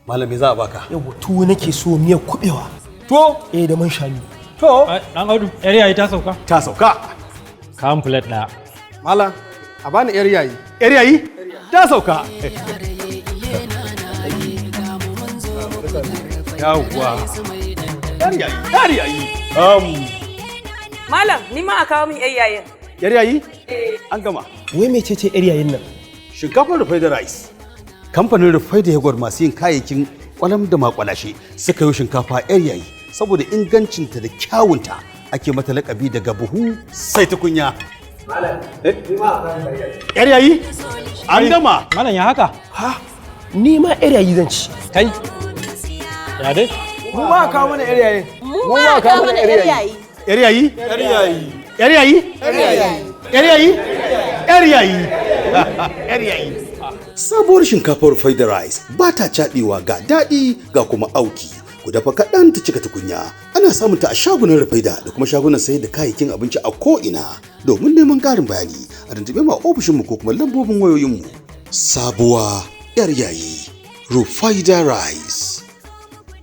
Malami, za a baka. Yau tuwo nake so, miyar kubewa. To. Eh, da man shanu. To. Dan Audu, yar yayi ta sauka? Ta sauka. Kawo plate ɗaya. Malam, a bani yar yayi. Yar yayi ta sauka. Yawwa. Yar yayi, yar yayi. Malam, ni ma a kawo min yar yayin. Yar yayi? An gama. Wai mecece yar yayin nan? Shinkafar Rufai da Rice. Kamfanin Rufai da Yogurt, masu yin kayayyakin kwalam da makwalashe, suka yi shinkafa yar yayi. Saboda ingancinta da kyawunta ake mata lakabi daga buhu sai tukunya. Yar yayi? An gama. Malam, ya haka? Ha, ni ma yar yayi zan ci. Kai. Ya dai? Mu ma a kawo mana yar yayi. Mu ma a kawo mana yar yayi. Yar yayi? Yar yayi. Yar yayi? Yar yayi. Yar yayi? Yar yayi. Yar yayi. Sabuwar shinkafar Faida Rice ba ta caɓewa, ga daɗi ga kuma auki. Ku dafa kaɗan ta cika tukunya. Ana samun ta a shagunan Rufaida da kuma shagunan sayar da kayayyakin abinci a ko'ina. Domin neman ƙarin bayani, a tuntuɓe mu a ofishinmu ko kuma lambobin wayoyinmu. Sabuwa 'yar yayi. Rufaida Rice.